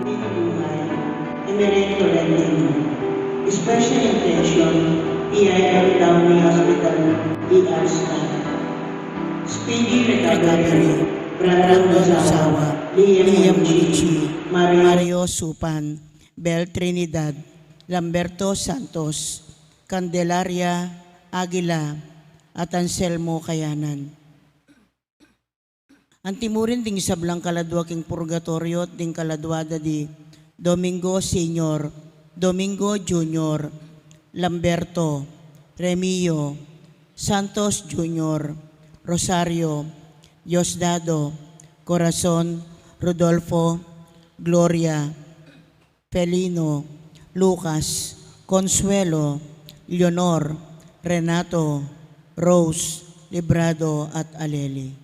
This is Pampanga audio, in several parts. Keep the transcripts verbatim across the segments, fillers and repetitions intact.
Alvin Buhay, Emerito Lentino. Special intention, P I M Downey Hospital, E R staff. Speedy recovery, Brandon Ozawa, Liam Munichi, Mario Supan, Bel Trinidad, Lamberto Santos, Candelaria Aguila, at Anselmo Kayanan. Anti mu rin ding sablang kaladua king purgatoryo at ding kaladua da di Domingo Senior, Domingo Junior, Lamberto, Remio, Santos Junior, Rosario, Diosdado, Corazon, Rodolfo, Gloria, Felino, Lucas, Consuelo, Leonor, Renato, Rose, Librado, at Aleli.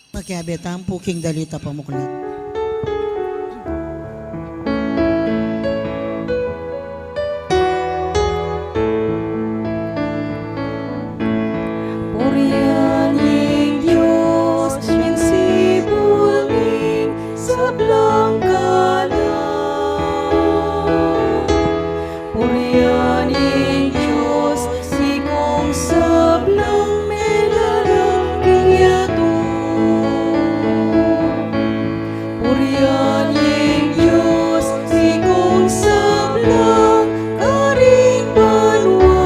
Pakiabe tamu pu king dalit a pamuklat. Purian ing Dios, ing sibul ning sablang kalam. Purian ing Dios, ikong sablang melalang king yatu. Purian ing Dios, ikong sablang karing banua.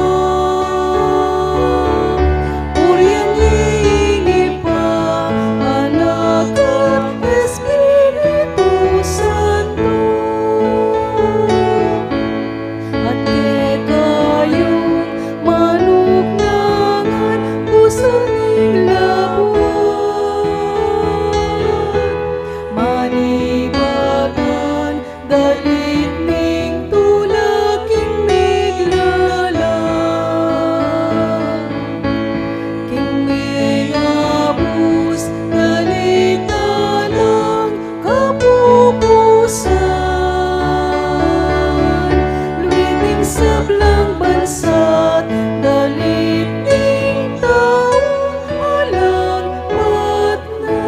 Purian ing Ibpa, Anak, at Espiritu Santo. At kekayung manuknangan, busan ing labuad, manibakan dalit ning tula king miglalang, king mengabus dalit alang kapupusan. Luid ning sablang bansa, dalit ning taung alang patna.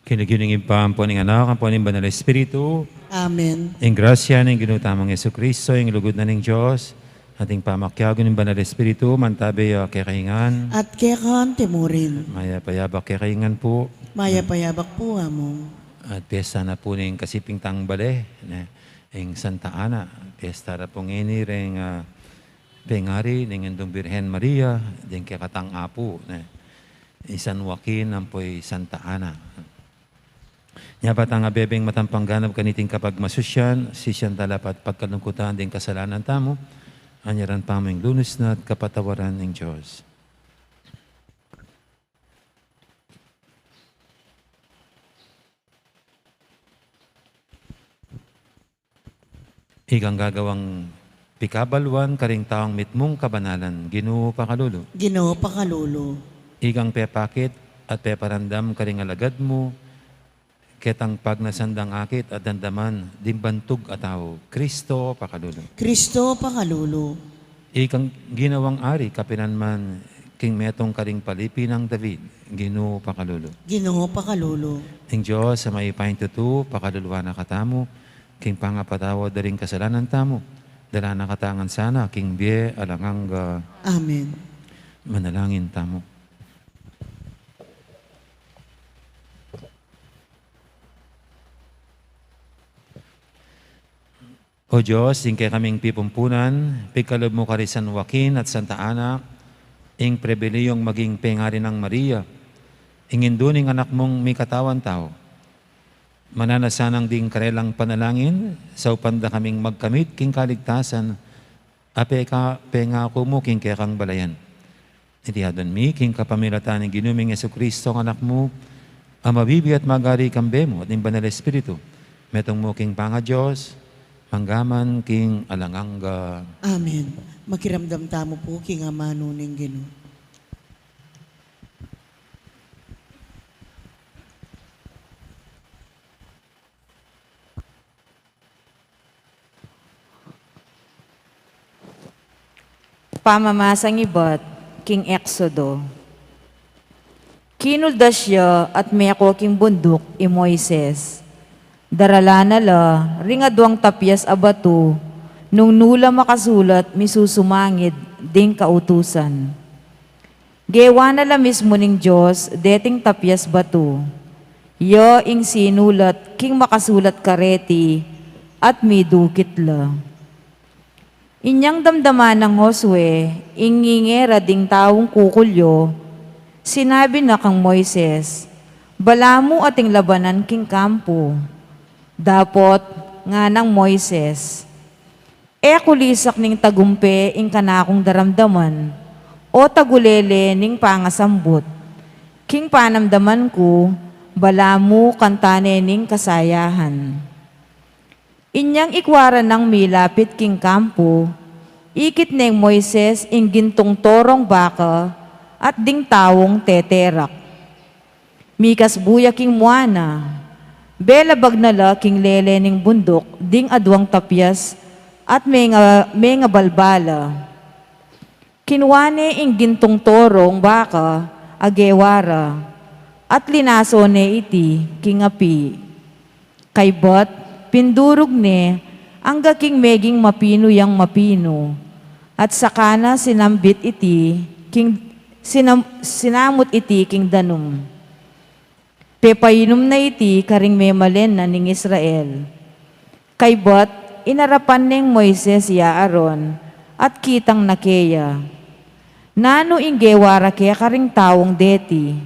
King lagyu ning Ibpa, ampo ning Anak, ampo ning Banal Espiritu. Amen. Ing grasya ning Ginu tamung Jesucristo, ing lugud na ning Dios, at ing pamakiabe ning Banal Espiritu, mantabe ya kekayu ngan. At keka naman murin. Mayap a yabak kekayu ngan pu. Mayap a yabak pu, Among. At piyesta na pu ning kasiping tang bale, ne, ing Santa Ana. Piyesta na pu ngeni ring, ah, pengari ning Indung Birhen Maria, ding kekatang apu, ne, i San Joaquin ampo i Santa Ana. Nya pa tang abebeng matampang ganap kaniting kapagmasusyan, sisian tala pa at pagkalungkutan ding kasalanan tamu, anyaran pa mu ing lunus na at kapatawaran ning Dios. Ikang gagawang pikabaluan karing taung mitmung kabanalan, Ginu, pakalulu. Ginu, pakalulu. Ikang pepakit at peparamdam karing alagad mu ketang pagnasan dang akit at damdaman ding bantug a tau, Kristo, pakalulu. Kristo, pakalulu. Ikang ginawang ari kapilan man king metung karing palipi nang David, Ginu, pakalulu. Ginu, pakalulu. Ing Dios a mayupayang tutu pakaluluan na katamu, king pangapatawad da ring kasalanan tamu, dala na katamu ngan sana king bie alang angga. Amen. Manalangin tamu. O Dios, ing kekaming pipumpunan, pigkalub mu kari San Joaquin at Santa Ana ing pribilehiyung maging pengari nang Maria, ing indu ning Anak mung mikatawan tau. Mananu sanang ding karelang panalangin, saupan da kaming magkamit king kaligtasan a peka-, pengaku mu king kekang balayan. Iti adwan mi king kapamilatan ning Ginu ming Jesucristo, Anak mu, a mabibie at magari kambe mu at ning Banal Espiritu, metung mu king pangaDios, mangga man king alang angga. Amen. Makiramdam tamu pu king amanu ning Ginu. Pamamasang ibat king Exodo. Kinuldas ya at meko king bunduk i Moises. Daralan na la ring aduang tapyas a batu nung nu la makasulat misusumangid ding kautusan. Gewa na la mismu ning Dios deting tapyas batu ya ing sinulat king makasulat kareti at midukit la. Inyang damdaman nang Josue ing ngingera ding taung kukulyo, sinabi na kang Moises, "Balamu ating labanan king kampu." Dapot nganang Moises, "E ku lisak ning tagumpe ing kanakung daramdaman, o tagulele ning pangasambut. King panamdaman ku, Balamu kanta ne ning kasayahan. Inyang ikwa ra nang milapit king kampu, ikit neng Moises ing gintung torong baka at ding taung teterak. Mikasbu ya king mua na, belabag na la king lele ning bunduk ding aduang tapyas at menga, mengabalbala. Kinua ne ing gintung torong baka a gewa ra, at linaso ne iti king api. Kaybat, pindurug ne angga king meging mapinu yang mapinu, at saka na sinambit iti king, sinam-, sinamut iti king danum. Pepainum na iti karing memalen na ning Israel. Kaybat, inarapan neng Moises i Aaron, at kitang na keya, "Nanu ing gewa ra keka ring taung deti?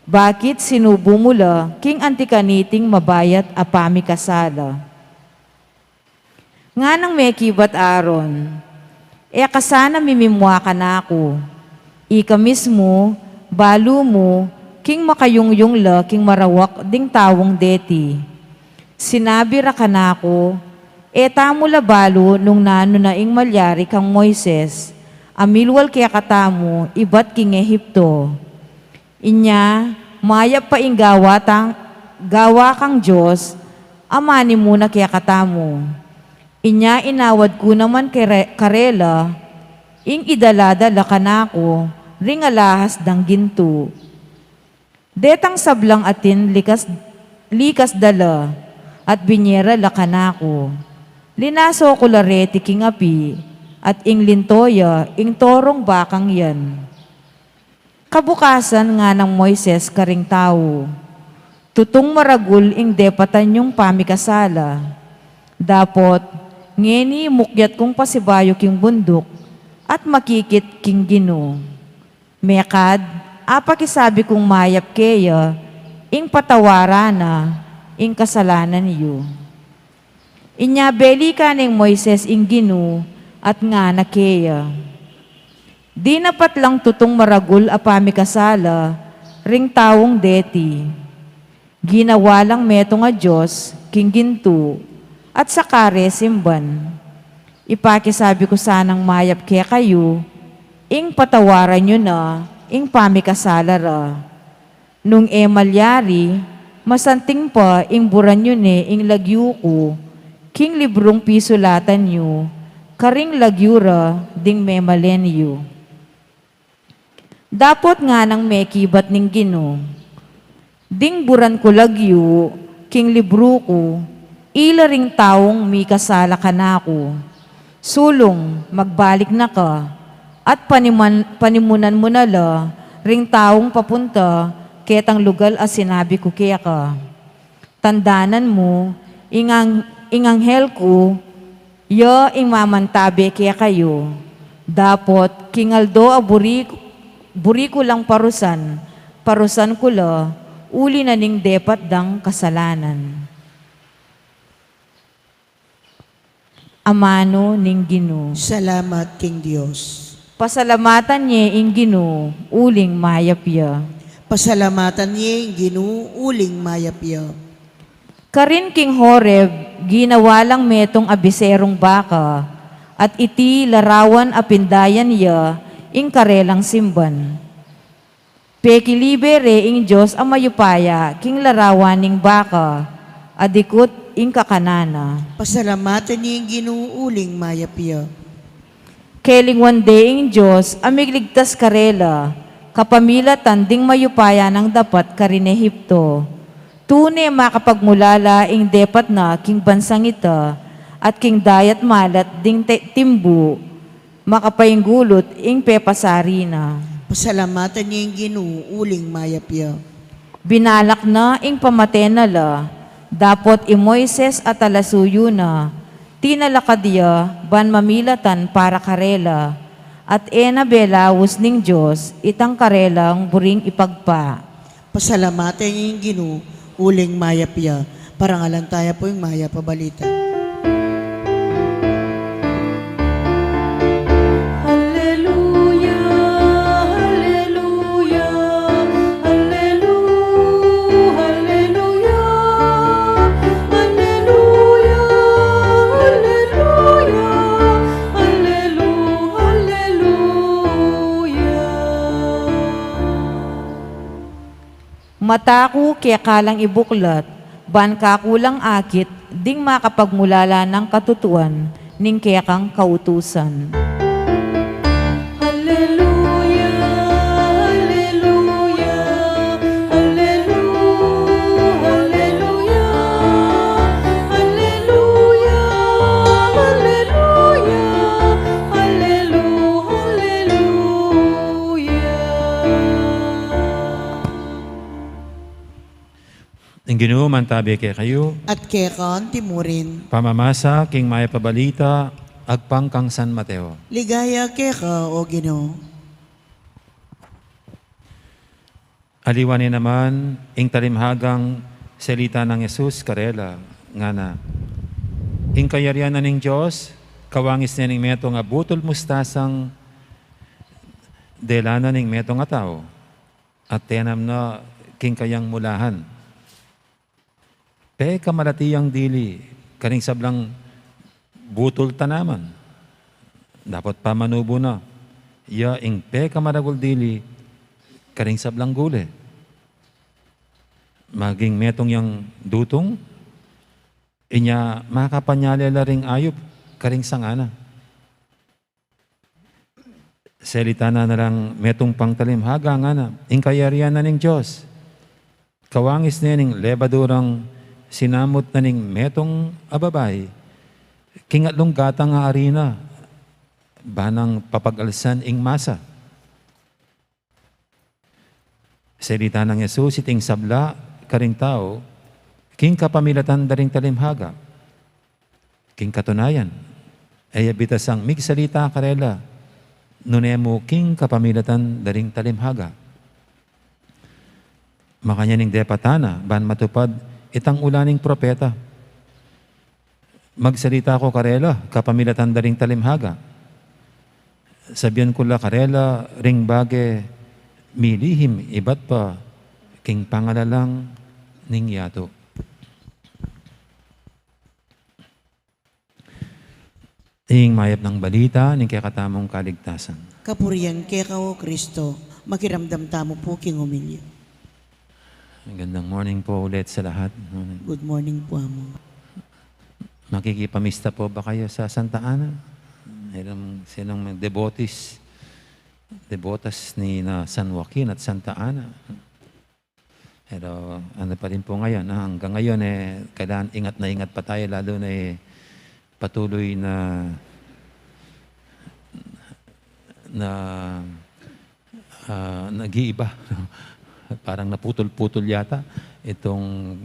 Bakit sinubu mu la king anti kaniting mabayat a pamikasala?" Nganang mekibat Aaron, "E ka sana mimimua kanaku. Ika mismu, balu mu, king makayungyung la king marawak ding taung deti. Sinabi ra kanaku, 'E tamu la balu nung nanu na ing malyari kang Moises, a milwal kekatamu ibat king Ehipto.' Inya, mayap pa ing gawa tang, gawa kang Dios, a manimu na kekatamu. Inya inawad ku naman kere-, karela, ing idala da la kanaku, ring alahas dang gintu. Detang sablang atin likas, likas da la, at binye ra la kanaku. Linaso ku la reti king api, at ing linto ya, ing torong bakang yan." Kabukasan nganang Moises karing tau, "Tutung maragul ing depatan yung pamikasala. Dapot, ngeni mukyat kung pasibayu king bunduk, at makikit king Ginu. Mekad, apakisabi kung mayap keya, ing patawaran na, ing kasalanan yu." Inya belikan neng Moises ing Ginu, at ngana keya, "Dinapat lang tutung maragul a pamikasala ring taung deti. Ginawa lang metung a dios king gintu, at saka re simban. Ipakisabi ku sanang mayap kekayu, ing patawaran yu na ing pamikasala ra. Nung e malyari, masanting pa ing buran yu ne ing lagyu ku king librung pisulatan yu karing lagyu ra ding memalen yu." Dapot nganang mekibat ning Ginu, "Ding buran ku lagyu king libru ku, ila ring taung mikasala kanaku. Sulung, magbalik na ka, at paniman-, panimunan mu na la ring taung papunta ketang lugal a sinabi ku keka. Tandanan mu, ing ang-, ing anghel ku ya ing mamantabe kekayu. Dapot, king aldo a buri, buri ku lang parusan, parusan ku la, uli na ning depat dang kasalanan." Amanu ning Ginu. Salamat king Dios. Pasalamatan ye ing Ginu, uling mayap ya. Pasalamatan ye ing Ginu, uling mayap ya. Karin king Horeb, ginawa lang metung a biserung baka, at iti larawan a pindayan ya ing karelang simban. Pekilibe re ing Dios a mayupaya king larawan ning baka, a dikut ing kakanan na. Pasalamatan ye ing Ginu, uling mayap ya. Kelingwan de ing Dios a migligtas karela, kapamilatan ding mayupaya nang dapat karin Ehipto. Tune makapagmulala ing depat na king bansang ita, at king dayat malat ding te-, timbu, makapainggulut ing pepasari na. Pasalamatan ye ing Ginu, uling mayap ya. Binalak na ing pamate na la, dapot i Moises a talasuyu na, tinalakad ya ban mamilatan para karela, at e na belaus ning Dios itang karelang buring ipagpa. Pasalamatan ye ing Ginu, uling mayap ya. Parangalan taya pu ing mayap a balita. Alleluia, alleluia, alleluia. Mata ku keka lang ibuklat, ban kaku lang akit ding makapagmulala nang katutuan ning kekang kautusan. Alleluia, alleluia, alleluia, alleluia, alleluia, alleluia, alleluia. Ing Ginu mantabi kekayu. At keka antimurin. Pamamasa king Mayap a Balita agpang kang San Mateo. Ligaya keka, o Ginu. Aliwa ne naman ing talimhagang selita nang Jesus karela, ngana: Ing kayarian na ning Dios kawangis ne ning metung a butul mustasang dela na ning metung a tau, at tenam na king kayang mulahan. Pekamalati yang dili karing sablang butul tanaman, dapot pamanubu na ya ing pekamaragul dili karing sablang gule. Maging metung yang dutung, inya makapanyale la ring ayup karing sanga na. Selita na na lang metung pang talimhaga, ngana: Ing kayarian na ning Dios kawangis ne ning lebadurang sinamut na ning metung a babai king atlung gatang a arina, ba nang papag-alsan ing masa. Selita nang Jesus iting sabla karing tau king kapamilatan da ring talimhaga. King katunayan, e ya bitasang migsalita karela nune mu king kapamilatan da ring talimhaga. Makanyan ing depatan na ban matupad itang ula ning propeta: Magsalita ku karela kapamilatan da ring talimhaga. Sabian ku la karela ring bage milihim ibat pa king pangalalang ning yatu. Ing mayap nang balita ning kekatamung kaligtasan. Kapurian keka, o Kristo. Makiramdam tamu pu king homilya. Magandang morning po ulit sa lahat. Good morning po, Amo. Makikipamista po ba kayo sa Santa Ana? Sinong, sinong devotees, devotas ni na San Joaquin at Santa Ana? Pero ano pa rin po ngayon, ah, hanggang ngayon, eh, kailangan ingat na ingat pa tayo, lalo na, eh, patuloy na, na, ah, nag-iiba. Parang naputol-putol yata itong,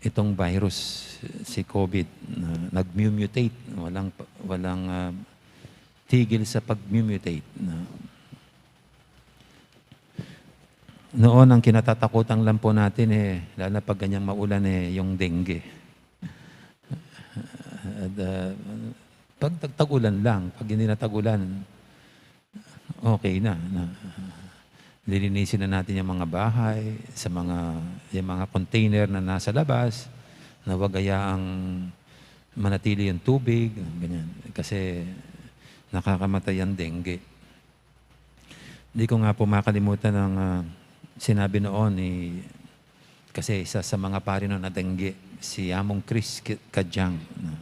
itong virus, si COVID, na nag-mutate. Walang, walang, ah, tigil sa pag-mutate, no? Noon, ang kinatatakutan lang po natin, eh, lalo na pag ganyang maulan, eh, yung dengue. At, ah, pag tag-, tag-ulan lang, pag hindi na tag-ulan, okay na, na lilinisin na natin yung mga bahay, sa mga, yung mga container na nasa labas, na wag hayaang manatili yung tubig, ganyan. Kasi nakakamatay ang dengue. Di ko nga po makalimutan ang, ah, sinabi noon ni, kasi isa sa mga pari noon na dengue, si Among Chris Ki-, Kajang, no?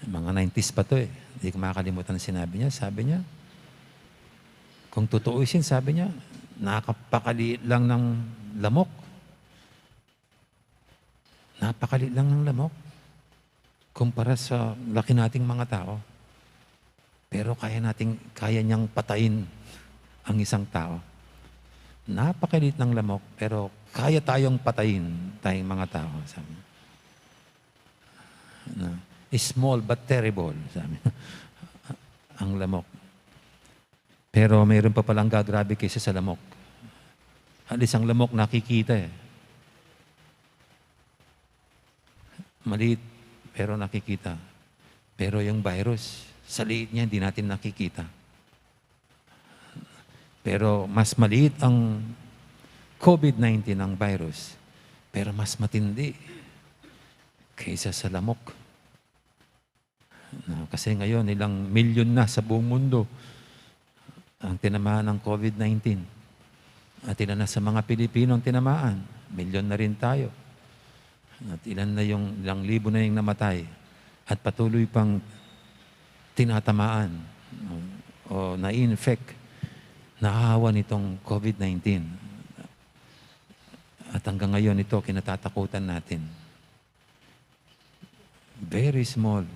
Mga nineties pa to, eh. Di ko makalimutan ang sinabi niya. Sabi niya, kung tutuusin, sabi niya, napakaliit lang ng lamok. Napakaliit lang ng lamok kumpara sa laki nating mga tao. Pero kaya nating, kaya niyang patayin ang isang tao. Napakaliit ng lamok, pero kaya tayong patayin, tayong mga tao, sabi niya. Na, "Small but terrible," sabi niya. Ang lamok. Pero mayroon pa palang gagrabe kaysa sa lamok. At least ang lamok nakikita, eh. Maliit, pero nakikita. Pero yung virus, sa liit niya, hindi natin nakikita. Pero mas maliit ang COVID nineteen, ang virus, pero mas matindi kaysa sa lamok. Na, kasi ngayon, ilang milyon na sa buong mundo ang tinamaan ng COVID nineteen. At ilan na sa mga Pilipinong tinamaan? Milyon na rin tayo. At ilan na yung, ilang libo na yung namatay at patuloy pang tinatamaan o nai-infect, nahahawa nitong COVID nineteen. At hanggang ngayon, ito kinatatakutan natin. Very small,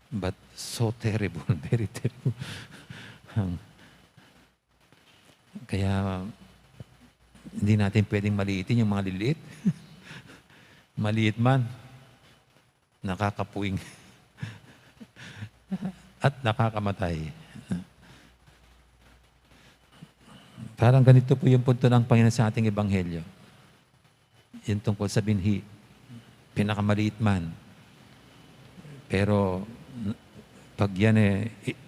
but so terrible, very terrible. Ang Kaya hindi natin pwedeng maliitin yung mga liliit. Maliit man, nakakapuwing at nakakamatay. Parang ganito po yung punto ng Panginoon sa ating ebanghelyo. Yung tungkol sa binhi, pinakamaliit man. Pero n-, pag yan eh, i-,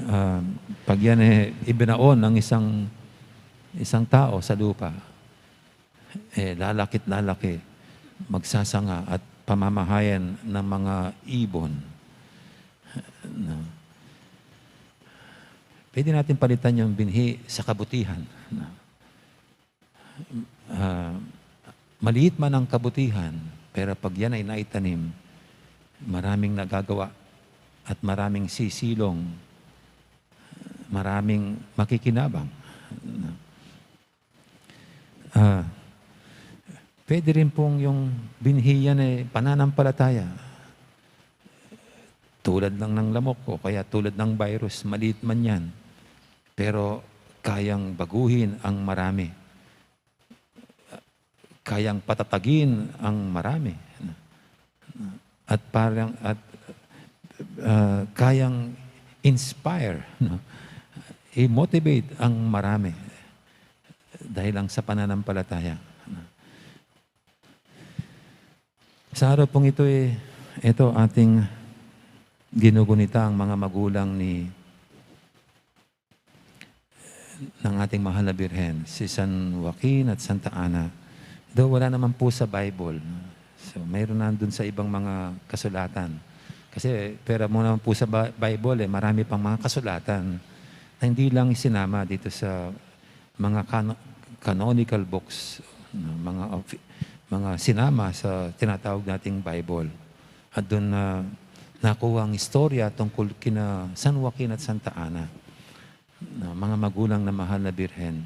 ah, pag yan eh, ibinaon ng isang, isang tao sa lupa, eh, lalaki't lalaki, magsasanga at pamamahayan ng mga ibon. No? Pwede natin palitan yung binhi sa kabutihan. No? Ah, maliit man ang kabutihan, pero pag yan ay naitanim, maraming nagagawa at maraming sisilong, maraming makikinabang. Ah, pwede rin pong yung binhi yan eh, pananampalataya. Tulad lang ng lamok o kaya tulad ng virus, maliit man yan. Pero kayang baguhin ang marami. Kayang patatagin ang marami. At parang, at, ah, kayang inspire, no? I-motivate ang marami dahil lang sa pananampalataya. Sa araw pong ito, eh, ito ating ginugunita ang mga magulang ni, ng ating mahal na Birhen, si San Joaquin at Santa Ana. Though wala naman po sa Bible, so mayroon nandun sa ibang mga kasulatan. Kasi pera mo naman po sa Bi-, Bible, eh, marami pang mga kasulatan na hindi lang isinama dito sa mga cano-, canonical books, no, mga ofi-, mga sinama sa tinatawag nating Bible. At doon na nakuha ang istorya tungkol kina San Joaquin at Santa Ana, no, mga magulang na mahal na birhen.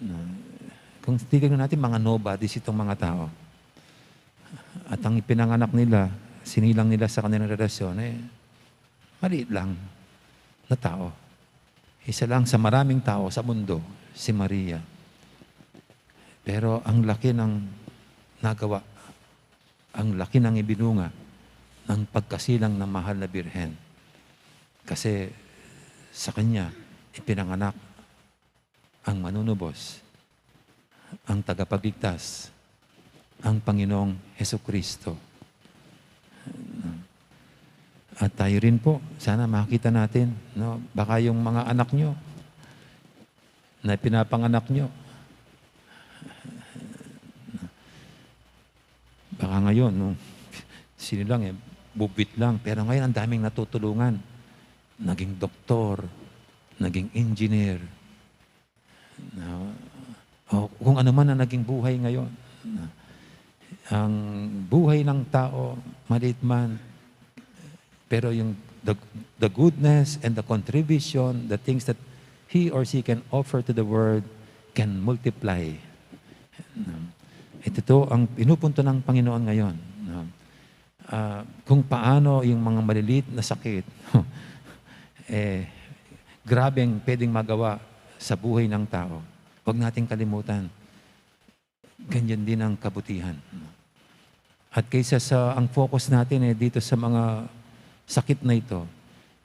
No, kung titignan natin, mga nobodies itong mga tao. At ang ipinanganak nila, sinilang nila sa kanilang relasyon, eh, maliit lang na tao. Isa lang sa maraming tao sa mundo, si Maria. Pero ang laki ng nagawa, ang laki ng ibinunga ng pagkasilang ng mahal na birhen. Kasi sa kanya, ipinanganak ang manunubos, ang tagapagligtas, ang Panginoong Hesukristo. At tayo rin po, sana makita natin, no? Baka yung mga anak nyo na pinapanganak nyo, baka ngayon, no? Sino lang eh, bubwit lang. Pero ngayon, ang daming natutulungan. Naging doktor, naging engineer, no? O kung ano man ang naging buhay ngayon. Ang buhay ng tao, maliit man, pero yung the, the goodness and the contribution, the things that he or she can offer to the world can multiply. No? Ito to ang pinupunto ng Panginoon ngayon. No? Ah, kung paano yung mga maliliit na sakit, eh, grabeng pwedeng magawa sa buhay ng tao. Huwag nating kalimutan, ganyan din ang kabutihan. At kaysa sa, ang focus natin eh, dito sa mga sakit na ito,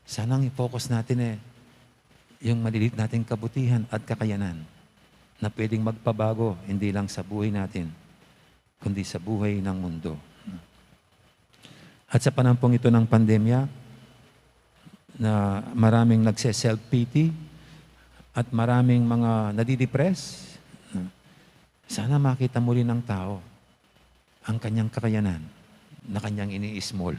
sana ang focus natin eh, yung maliliit nating kabutihan at kakayanan na pwedeng magpabago, hindi lang sa buhay natin, kundi sa buhay ng mundo. At sa panampong ito ng pandemya, na maraming nagse-self-pity at maraming mga nadidepress, sana makita muli ng tao ang kanyang kakayanan na kanyang ini-small,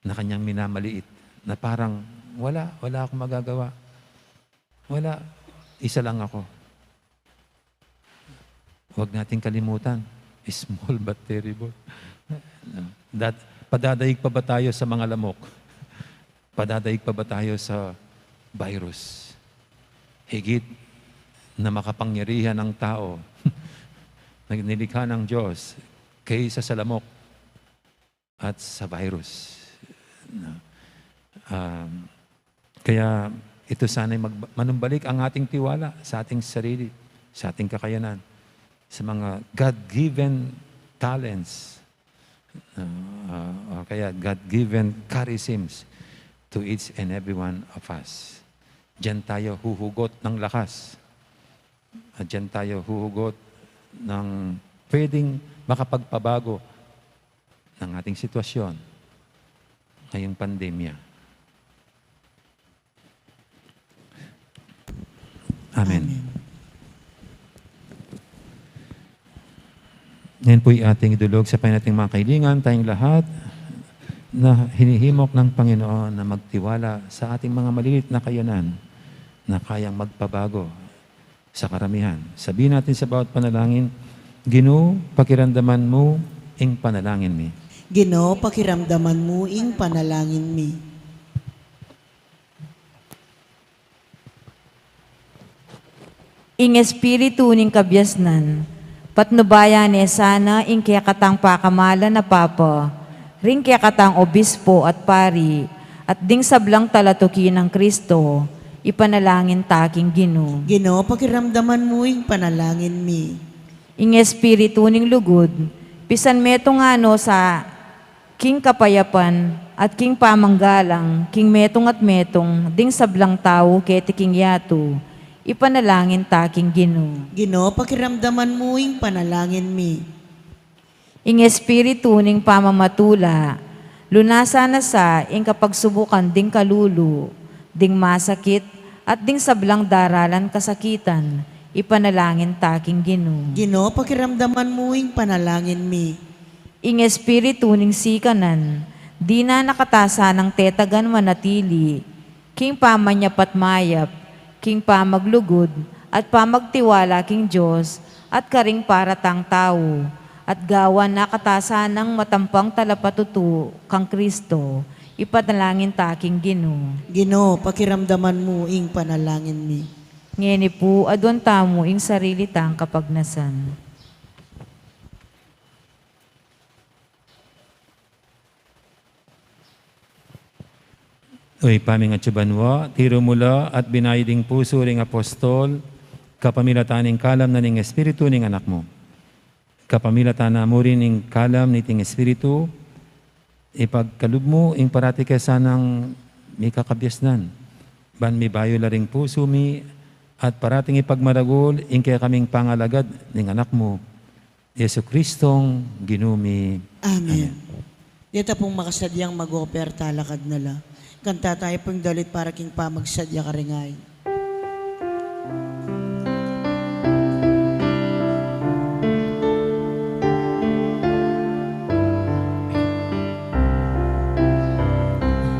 na kanyang minamaliit, na parang, "Wala, wala akong magagawa." Wala, isa lang ako. Huwag nating kalimutan, small but terrible. Dat-, padadaig pa ba tayo sa mga lamok? Padadaig pa ba tayo sa virus? Higit na makapangyarihan ang tao na nilikha ng Diyos kaysa sa lamok at sa virus. No? Um, kaya ito sana'y mag-, manumbalik ang ating tiwala sa ating sarili, sa ating kakayanan, sa mga God-given talents, uh, uh, o kaya God-given charisms to each and every one of us. Diyan tayo huhugot ng lakas. At diyan tayo huhugot ng pwedeng makapagpabago ng ating sitwasyon ngayong pandemya. Amen. Amen. Ngayon po'y ating idulog sa Panginoon ating mga kailingan, tayong lahat na hinihimok ng Panginoon na magtiwala sa ating mga malilit na kayanan na kayang magpabago sa karamihan. Sabihin natin sa bawat panalangin, "Ginu, pakiramdaman mu ing panalangin mi." Ginu, pakiramdaman mu ing panalangin mi. Ing Espiritu ning kabiasnan, patnubayan ne sana ing kekatang pakamalan a Papa, ring kekatang obispo at pari, at ding sablang talatuki nang Kristo, ipanalangin ta king Ginu. Ginu, pakiramdaman mu ing panalangin mi. Ing Espiritu ning lugud, pisan metung ngana sa king kapayapan at king pamanggalang king metung at metung ding sablang tau keti king yatu, ipanalangin ta king Ginu. Ginu, pakiramdaman mu ing panalangin mi. Ing Espiritu ning pamamatula, lunasan na sa ing kapagsubukan ding kalulu, ding masakit, at ding sablang daralan kasakitan, ipanalangin ta king Ginu. Ginu, pakiramdaman mu ing panalangin mi. Ing Espiritu ning sikanan, dinan na kata sanang tetagan manatili king pamanyapat mayap, king pamaglugud, at pamagtiwala king Dios, at karing para tang tau, at gawan na kata sanang matampang talapatutu kang Kristo, ipanalangin ta king Ginu. Ginu, pakiramdaman mu ing panalangin mi. Ngeni pu, aduan tamu ing sarili tang kapagnasan. O Ibpa mi atsu banua, tiru mu la at binayu ding pusu ring apostol, kapamilatan ning kalam na ning Espiritu ning Anak mu. Kapamilatan na mu rin ing kalam niting Espiritu, ipagkalub mu ing parati ke sanang mikakabiasnan. Ban mibayu la ring pusu mi, at parating ipagmaragul ing kekaming pangalagad ning Anak mu, Jesucristong Ginu mi. Amen. Amen. Deta pung makasadyang mag-offer, talakad na la. Kanta tayu pung dalit para king pamagsadya karing ain.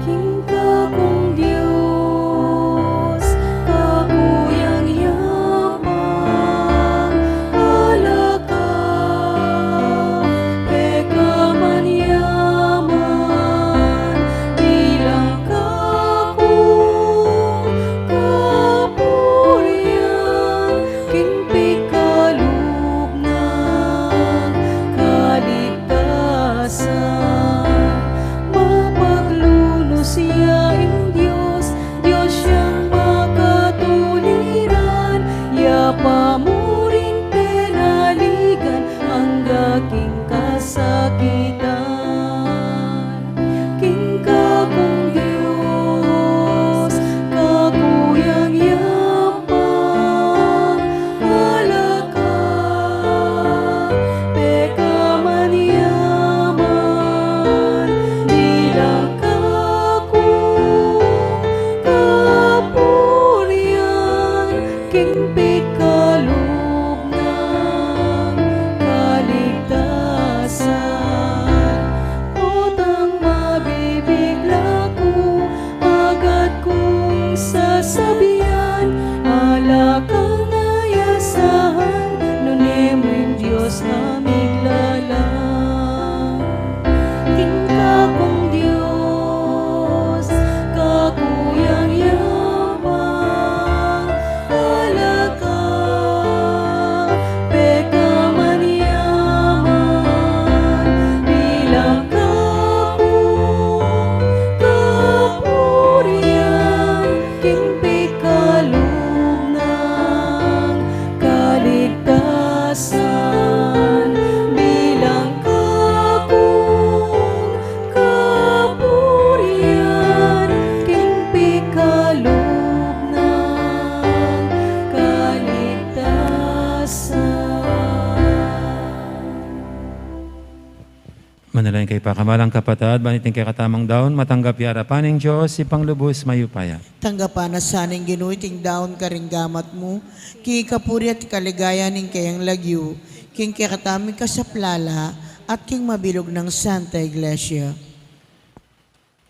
King kakung Dios, kakuyang Yabang, ala ka, pekaman yaman, bilang kakung kapurian, king pikalub nang kaligtasan. Mapaglunus ya ing Dios, Dios yang makatuliran, ya pa mu ring penaligan, angga king kasakitan. King kakung Dios, kakuyang Yabang, ala ka, pekaman yaman, bilang kakung kapurian, king pikalub nang kaligtasan. Potang mabibigla ku, agad kung sasabian, Manalangin kayu, pakamalan kung kapatad, ban iting kekatamung daun matanggap ya arapan ning Dios, Ibpang lubus mayupaya. Tanggapan na sa ning Ginu iting daun karing gamat mu, king kapurian at kaligayan ning kayang lagyu, king kekatamung kasaplalan, at king mabilug nang Santa Iglesia.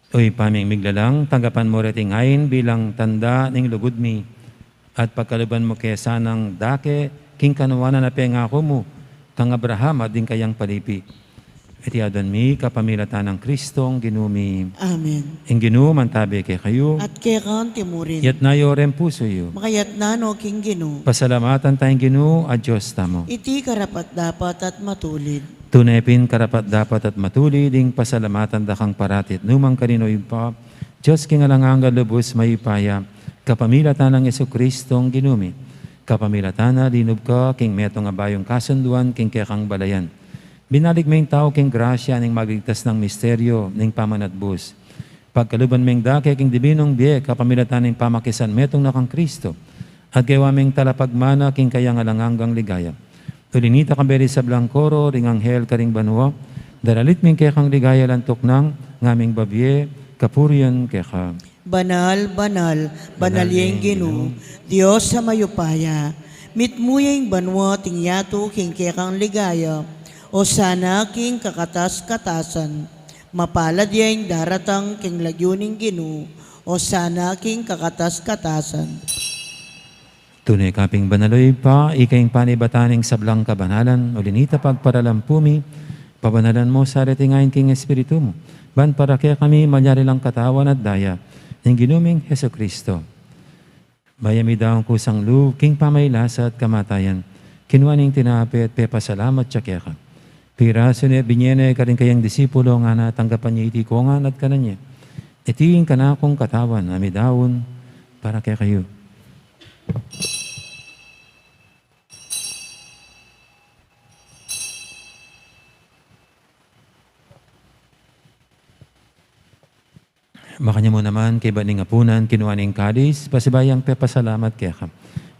O Ibpa ming miglalang, tanggapan mu reting ain bilang tanda ning lugud mi, at pagkaluban mu ke sanang dake king kanuanan a pengaku mu kang Abraham at ding kayang palipi. Iti aduan mi kapamilatan nang Kristong Ginu mi. Amen. Ing Ginu mantabe kekayu. At keka mu rin. Itas yu reng pusu yu. Makatas no king Ginu. Pasalamatan taya ing Ginu a Dios tamu. Iti karapat-dapat at matulid. Tune pin karapat-dapat at matulid ing pasalamatan da kang parati at nukarin man, O Ibpa, Dios king alang angga, lubus mayupaya, kapamilatan nang Jesukristong Ginu mi. Kapamilatan na linub ka king metung a bayung kasunduan king kekang balayan. Binalik me ing tau king grasya ning magligtas nang misteryu ning pamanatbus. Pagkaluban meng dake king dibinung bie kapamilatan ning pamakisanmetung na kang Kristo, at gewa meng talapagmana king kayang alang anggang ligaya. Uli nita, kambe ring sablang koro ring anghel karing banua, daralit mi ing kekang ligaya alang tuknang, ngaming babie kapurian keka. Banal, banal, banal ya ing Ginu, Dios a mayupaya. Mitmu ya ing banua at ing yatu king kekang ligaya. Osana king kakatas-katasan. Mapalad ya ing daratang king lagyu ning Ginu. Osana king kakatas-katasan. Tune ka pin banal, O Ibpa, ika ing panibatan ning sablang kabanalan, uli nita pagparalampu mi, pabanalan mu sa reting ain king Espiritu mu, ban para kekami malyari lang katawan at daya ning Ginu ming Jesukristo. Bayu ya midaun kusang lub king pamagkasakit at kamatayan, kinua ne ing tinape at pepasalamat ya keka. Pirasu ne, binie ne karing kayang disipulo, ngana, tanggapan ye iti kongan at kanan ye. Iti ing kanakung katawan a midaun para kekayu. Makanyan mu naman, kaybat ning apunan, kinua ne ing kalis, pasibayu yang pepasalamat keka.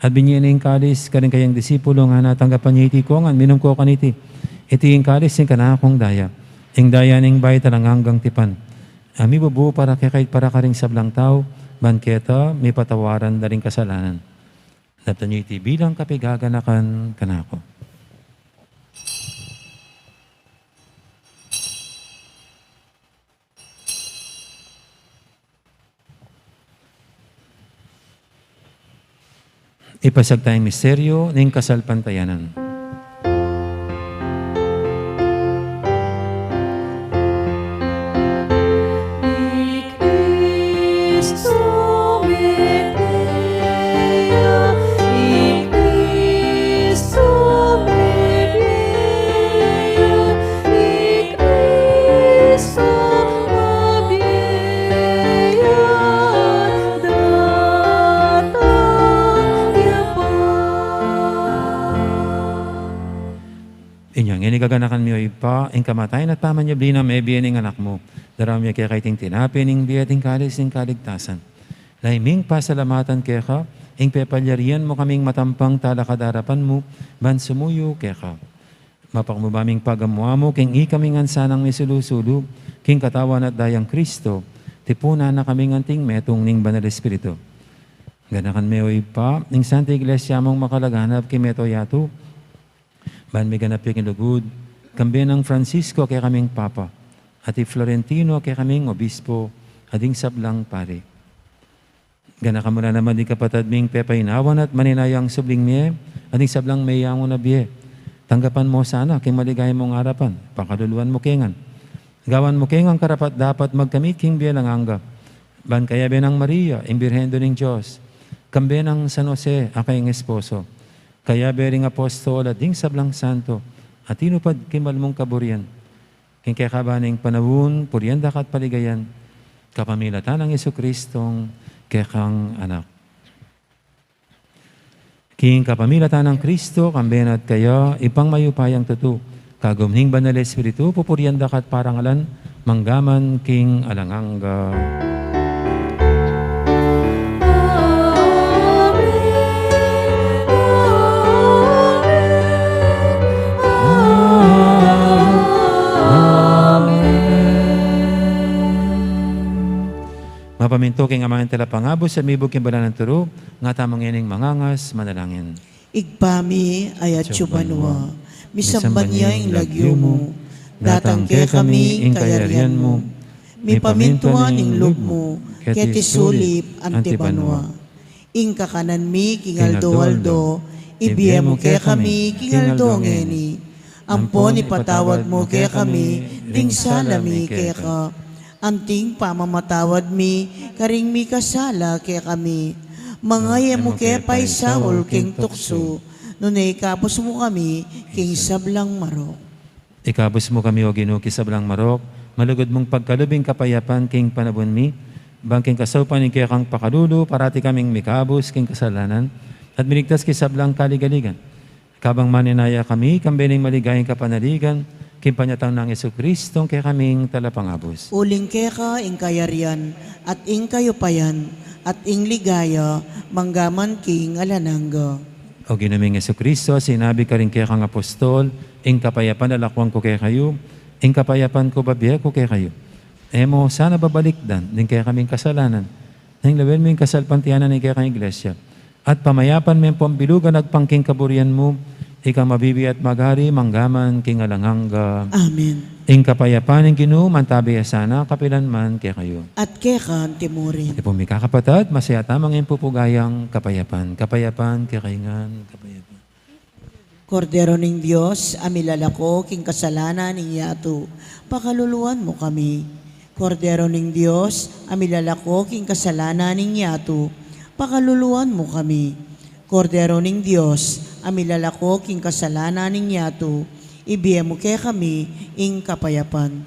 At binie ne ing kalis karing kayang disipulo, ngana, tanggapan ye iti kongan, minum kayu kaniti. Iti ing kalis ning kanakung daya, ing daya ning bayu at alang anggang tipan, a mibubu para kekayu at para karing sablang tau, ban keta mipatawaran da ring kasalanan. Daptan ye iti bilang kapigaganakan kanaku. Ipasiag taya ing misteryu ning kasalpantayanan. Inya ngeni gaganakan mi, O Ibpa, ing kamatayan at pamanyubli nang mebie ning Anak mu. Daraun mi keka iting tinape ning bie at ing kalis ning kaligtasan. Lalu ming pasalamatan keka, ing pepalyarian mu kaming matampang talakad arapan mu, ban sumuyu keka. Mapakmu ba ming pagamu-amu king ikami ngan sanang misulu-sulu king katawan at dayang Kristo, tipunan na kaming anting metung ning Banal Espiritu. Ganakan me, O Ibpa, ing Santa Iglesia mung makalaganap king mabilug a yatu, ban miganap ya king lugud, kambe nang Francisco a kekaming Papa, at i Florentino a kekaming Obispo, at ding sablang pari. Ganakan mu la naman ding kapatad ming pepainawan at maninayang subling mie, at ding sablang meyangu na bie. Tanggapan mu sana king maligaya mung arapan, pakaluluan mu ke ngan. Gawan mu ke ngan karapat-dapat magkamit king bie alang angga. Ban kayabe nang Maria, ing Birhen Indu ning Dios, kambe nang San Jose a kayang esposo, kayabe ring apostol at ding sablang santo a tinupad king mal mung kaburian, king kekaban ning panaun, purian da ka at paligayan, kapamilatan nang Jesukristong kekang Anak. King kapamilatan nang Kristo, kambe na at kaya, Ibpang mayupayang tutu, kagum ning Banal Espiritu, pupurian da ka at parangalan, mangga man king alang angga. Pamintu king amangan talapangabus at mibug king banal nang turu, nga tamu ngening mangangas manalangin. Ibpa mi, atsu ka banua, misamban ya ing lagyu mu, datang kekami ing kayarian mu, mipamintuan ing lub mu, keti sulip anti banua. Ing kakanan mi king aldo-aldo, ibie mu kekami king aldo ngeni. Ampon ipatawad mu kekami ding sala mi keka, anting pamamatawad mi karing mikasala kekami. Manga e mu ke paisaul king tuksu, nune ikabus mu kami king sablang marok. Ikabus mu kami, O Ginu, king sablang marok, malugud mung pagkalub ing kapayapan king panabun mi, bang king kasaupan ning kekang pakalulu, parati kaming mikabus king kasalanan, at miligtas king sablang kaligaligan. Kabang maninaya kami, kambe ning maligayang kapanaligan, king panyatang nang Jesucristo, ing kekaming talapangabus. Uling keka ing kayarian, at ing kayupayan, at ing ligaya, manggaman king alang angga. O Ginu ming Jesucristo, sinabi karing kekang apostol, ing kapayapan lalakwan ku kekayu, ing kapayapan ku babie ku kekayu. E mu sana babalikdan ding kekaming kasalanan, nune lawen mu ing kasalpantayanan ning kekang Iglesia. At pamayapan me ampon bilugan agpang king kaburian mu, ika mabibie at magari manggaman king alang angga. Amen. Ing kapayapan ning Ginu mantabi ya sana kapilan man kekayu. At keka antimurin. Ipu mi kakapatad, masaya tamung ing pupugayang kapayapan. Kapayapan kekayu ngan, kapayapan. Kordero ning Dios, a milalako king kasalanan ning yatu, pakaluluan mu kami. Kordero ning Dios, a milalako king kasalanan ning yatu, pakaluluan mu kami. Kordero ning Dios, a milalako king kasalanan ning yatu, ibie mu kekami ing kapayapan.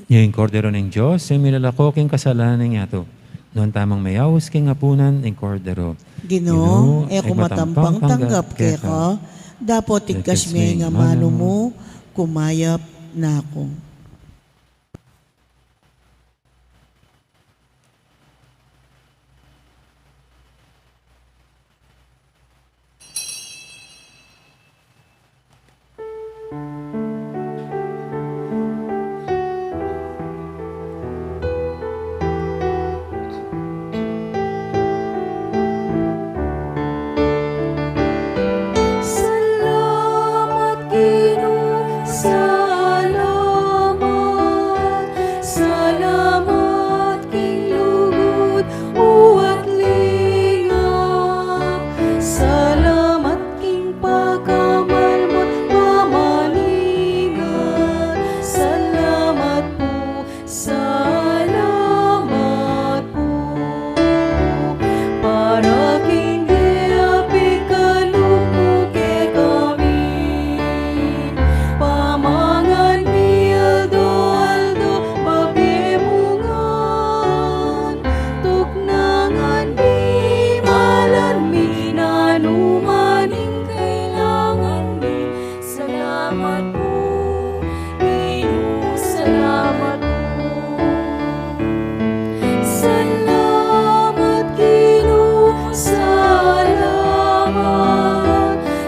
Ing Kordero ning Dios, ing milalako king kasalanan ning yatu. Nuan tamung meyaus king apunan ning Kordero. Ginu, e ku matampang tanggap keka, dapot igkas me ing amanu mu, kumayap na ku. Salamat, Ginu, salamat. Salamat king lugud mu at lingap. Salamat king pakamal mu't pamaningat. Salamat pu, salamat pu. Para king bie a pikalub mu kekami. Pamangan mi aldo-aldo, babie mu ngan. Tuknangan mi, malan mi, nanu man ing kailangan mi. Salamat pu, Ginu, salamat pu. Salamat, Ginu, salamat.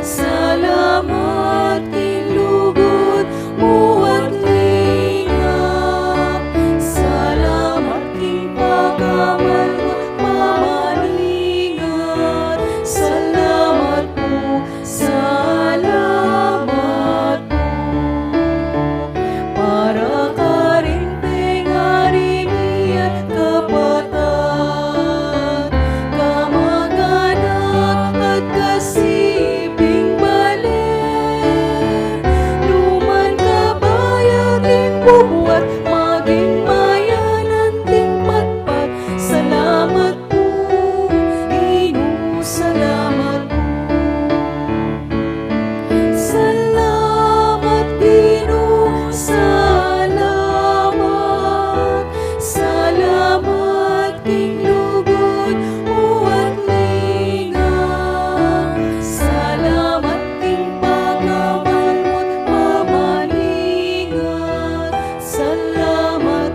Salamat king lugud mu at lingap. Salamat king pakamal mu't pamaningat. Salamat pu, salamat pu. Para karing pengari mi at kapatad, kamag-anak at kasiping bale, numan kabayat ing bubuat, maging mayanan ding patpat. Salamat pu, Ginu, salamat pu. Salamat, Ginu, salamat. Salamat king lugud mu at lingap. Salamat king pakamal mu't pamaningat. Salamat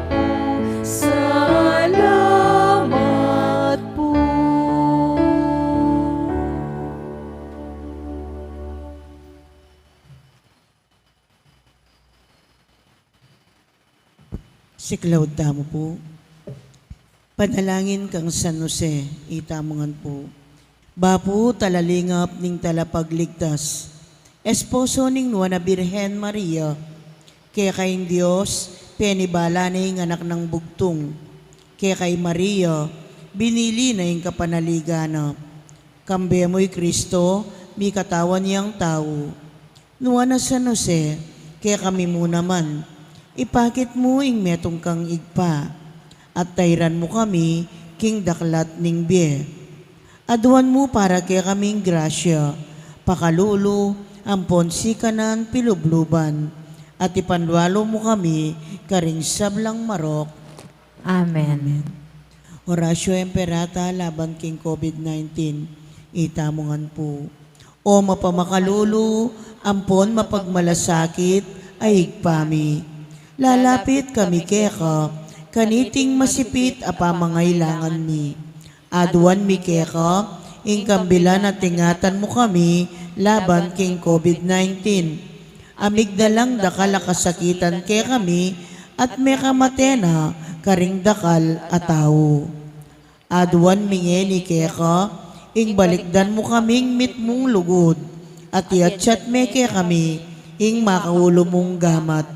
Iklaud tamu pu. Panalangin kang San Jose, itamu ngan pu. Bapu, talalingap ning talapagligtas, esposo ning Nuan a Birhen Maria, keka ing Dios penibala na ing anak nang bugtung, keka i Maria binili na ing kapanaligan na. Kambe mu i Kristo, mikatawan yang tau. Nuan a San Jose, kekami mu naman, ipakit mu ing metung kang Ibpa, at tairan mu kami king daklat ning bie. Aduan mu para kekaming grasya, pakalulu, ampon sikanan pilubluban, at ipanwalu mu kami karing sablang marok. Amen. Amen. Oratio Imperata laban king COVID nineteen, itamu ngan pu. O mapamakalulu, ampon mapagmalasakit a Ibpa mi, lalapit kami keka kaniting masipit a pamangailangan mi. Aduan mi keka ing kambilan at ingatan mu kami laban king COVID nineteen. A migdalang dakal a kasakitan kekami at mekamate na karing dakal a tau. Aduan mi ngeni keka ing balikdan mu kaming mitmung lugud, at iatsat me kekami ing makaulu mung gamat.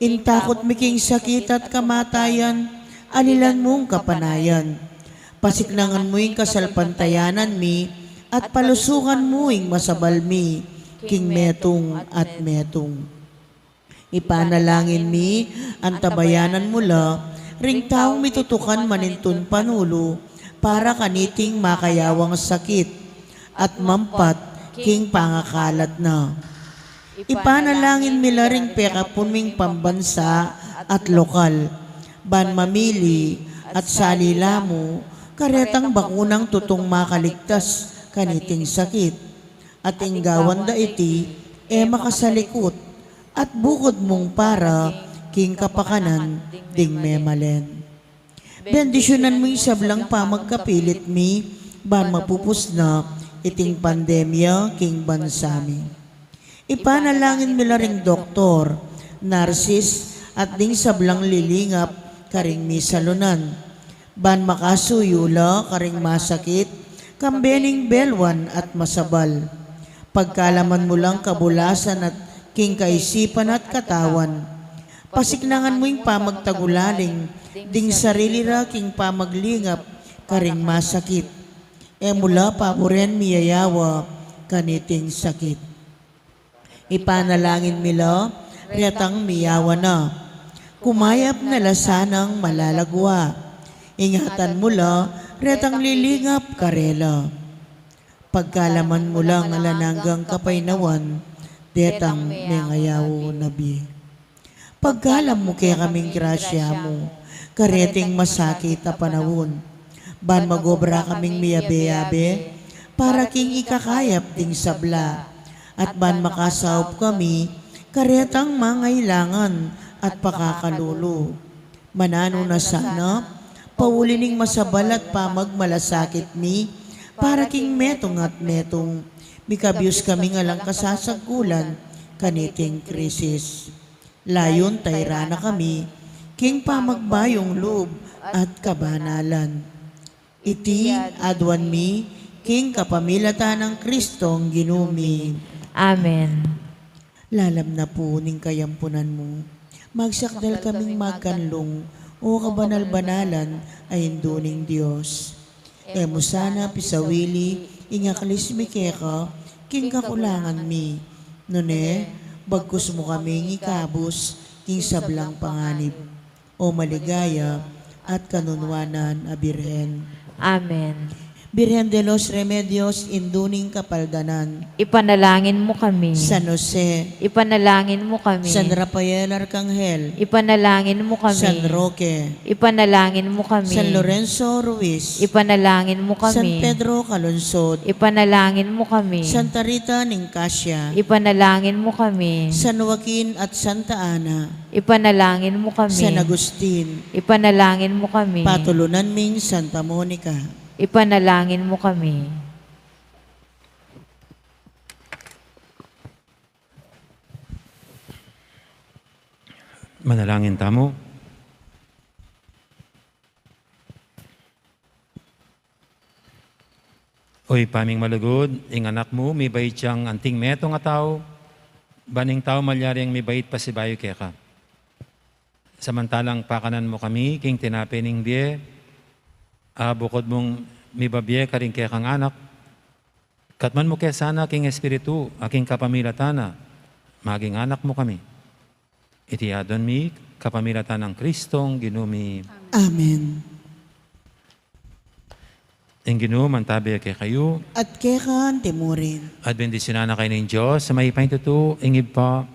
Ing takut mi king sakit at kamatayan, alilan mung kapanayan. Pasiknangan mu ing kasalpantayanan mi, at palusukan mu ing masabal mi king metung at metung. Ipanalangin mi, antabayanan mu la ring taung mitutukan manintun panulu para kaniting makayawang sakit at mampat king pangakalat na. Ipanalangin mi la ring pekapun ming pambansa at lokal, ban mamili at salila mu karetang bakunang tutung makaligtas kaniting sakit, at ing gawan da iti e makasalikut, at bukud mung para king kapakanan ding memalen. Bendisyunan mu ing sablang pamagkapilit mi, ban mapupus na iting pandemya king bansa mi. Ipanalangin mi la ring doktor, narsis, at ding sablang lilingap karing misalunan, ban makasuyu la karing masakit, kambe ning belwan at masabal. Pagkalaman mu lang kabulasan at king kaisipan at katawan. Pasiknangan mu ing pamagtagulaling ding sarili ra king pamaglingap karing masakit. E mu la paburen miyayawa kaniting sakit. Ipanalangin mi la retang miyawa na. Kumayap na la sanang malalagwa. Ingatan mu la retang lilingap karela. Pagkalaman mu lang alang anggang kapaynawan detang mengayaw na bie. Pagkalam mu kekaming grasya mu kareting masakit a panaun, ban magobra kaming miyabe-yabe para king ikakayap ding sabla, at ban makasaup kami karetang mangailangan at pakakalulu. Mananu na sana, pauli ning masabal at pamagmalasakit mi para king metung at metung, mikabyus kaming alang kasasagkulan kaniting krisis. Layun tairan na kami king pamagbayung lub at kabanalan. Iti aduan mi king kapamilatan nang Kristong Ginu mi. Amen. Lalam na pu ning kayampunan mu, magsakdal kaming magkanlung, o kabanal-banalan a Indu ning Dios. E mu sana pisawili ing aklis mi keka king kakulangan mi. Nune, bagkus mu kaming ikabus king sablang panganib, o maligaya at kanunuanan a Birhen. Amen. Birhen de los Remedios, Indu ning Kapaldanan. Ipanalangin mu kami. San Jose. Ipanalangin mu kami. San Rafael Arkanghel. Ipanalangin mu kami. San Roque. Ipanalangin mu kami. San Lorenzo Ruiz. Ipanalangin mu kami. San Pedro Calungsod. Ipanalangin mu kami. Santa Rita ning Cascia. Ipanalangin mu kami. San Joaquin at Santa Ana. Ipanalangin mu kami. San Agustin. Ipanalangin mu kami. Patulunan ming Santa Monica. Ipanalangin mu kami. Manalangin tamu. O Ibpa ming malugud, ing Anak mu, mibait yang anting metung a tau, ban ing tau malyaring mibait pasibayu keka. Samantalang pakanan mu kami king tinape ning bie, a bukud mung mibabie karing kekang anak, katman mu ke sana king Espiritu, a king kapamilatan na, maging anak mu kami. Iti adwan mi kapamilatan nang Kristong Ginu mi. Amen. Ing Ginu mantabe kekayu. At keka mu rin. At bendisyunan na kayu ning Dios a mayupaya king tutu, ing Ibpa,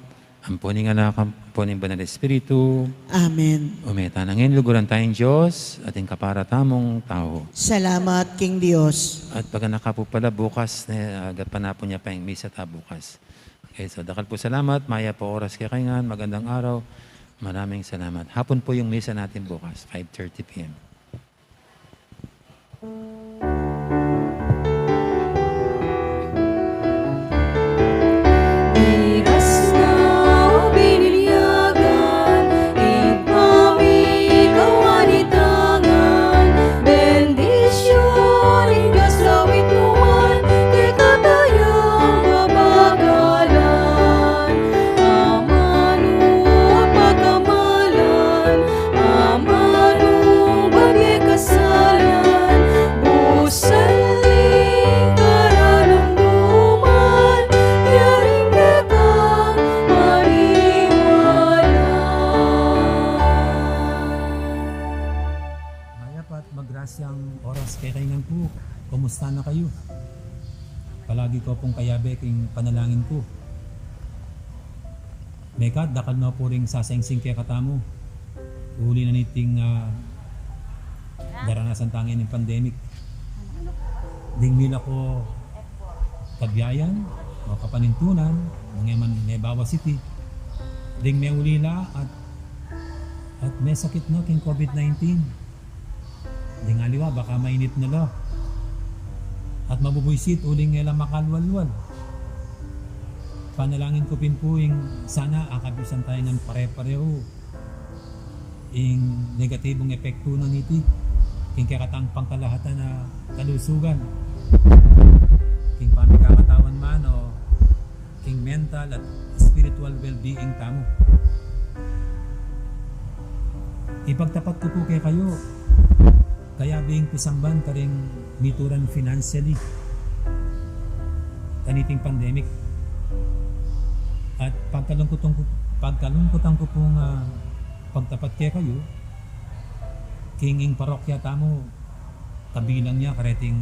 ampo ning Anak, ampo ning Banal Espiritu. Amen. Ume tana ngeni, luguran taya ing Dios at ing kapara tamung tau. Salamat king Dios. At paganakan pu pala bukas, ne, agat pa napu nya pa ing misa ta bukas. Okay, so dakal pu salamat, mayap a oras kekayu ngan, magandang araw. Maraming salamat. Hapon po yung misa natin bukas, five thirty p m. Miras na o binilyagan, Ibpa mi kawanitangan, bendisyun ing Dios lawit nuan, kekatayang babagalan, amanu a pagkamalan, amanu babie kasalan, busan ning kararamdaman, yaring kekang maniwala. Mayap at magrasyang oras kekayu ngan pu. Kumusta na kayu? Palagi ko pung kayabe king panalangin ku. Mekad, dakal no pu ring sasangsing kekatamu uli na niting, ah, daranasan tang pandemic. Ding mila ko kabiayan o kapanintunan, nung e man mebawas iti. Ding meulila at, at mesakit no king covid nineteen. Ding aliwa, baka mainit na la. At mabubuisit uling e la makalwalwal. Panalangin ku pin pu ing sana akabisan taya ngan pare-parehu ing negatibung epektu na niti king kekatang pangkalahatan a kalusugan, king pamikakatawan man o king mental at spiritual well-being tamu. Ipagtapat ku pu kekayu, kayabe ing pisamban karing mituran financially kaniting pandemic. At pagkalungkutan ku, pagkalungkutan ku pung, ah, pagtapat kekayu, king ing parokya tamu, kabilang ya kareting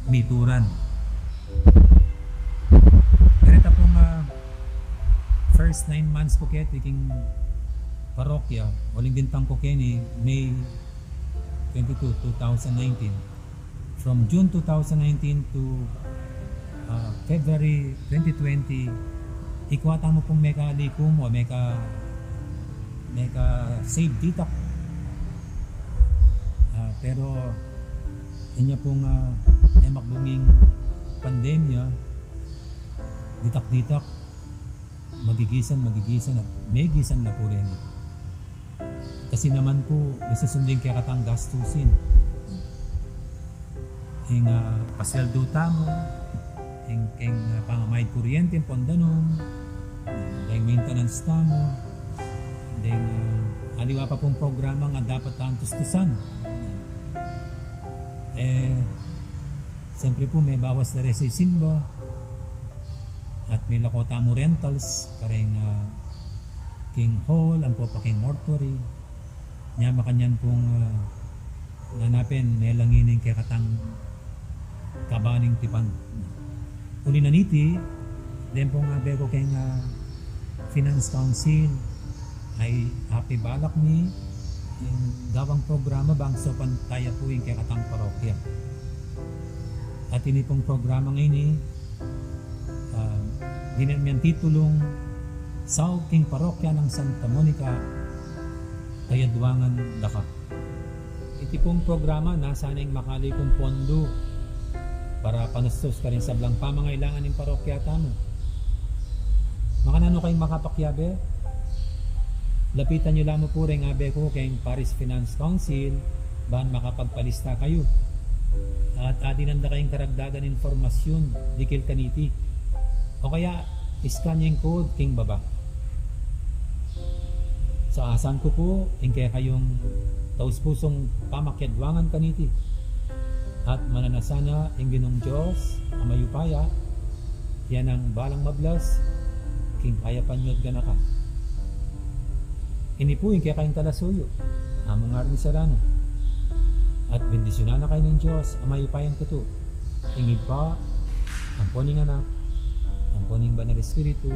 mituran. Kareta pung, ah, first nine months ku keti king parokya, uling bintang ku keni May twenty-two, two thousand nineteen. From June two thousand nineteen to, ah, February twenty twenty, ikwa tamu pung mekalikum o meka, meka-save ditak. Ah, pero inya pung, ah, memakbung ing pandemya, ditak-ditak, magigisan, magigisan, at megisan na pu reni. Kasi naman pu, misusundin kekatang gastusin. Ing, ah, pasweldu tamu, ing, ing, ah, pamamayad kuryente, ampon danum, ing maintenance tamu, ding, ah, aliwa pa pung programa nga dapat tang tustusan. E, siyempre pu, mebawas la reng sisimba. At milako tamu rentals, kareng, ah, king hall, ampo pa king mortuary. Nya makanyan pung, ah, nanapen, melangi ning kekatang kabaning tipan. Uli na niti, deng pung abe ku keng, ah, Finance Council, a apibalak mi ing gawang programa bang saupan taya pu ing kekatang parokya. At ini pung programa ngeni, ah, dinan mi titulung Saup king Parokya nang Santa Monica, Kayadwangan, Daka. Iti pung programa, nasa na ing makalikum pondu para panustus karing sablang pamangailangan ning parokya tamu. Makananu kayung makapakiabe? Lapitan yu la mu pu reng abe ku keng Parish Finance Council, ban makapagpalista kayu. At adinan da kayung karagdagan impormasyun dikil kaniti, o kaya scan ing code king baba. Sa asan ku pu ing kekayung taus-pusung pamakiadwangan kaniti, at mananasana ing Ginung Dios a mayupaya, ya nang balang mablas king kayapan yu at ganakan. Ini pu ing kekayung talasuyu, Among Arnie Serrano. At bendisyunan na kayu ning Dios a mayupayang tutu, ing Ibpa, ampon ing Anak, ampon ing Banal Espiritu.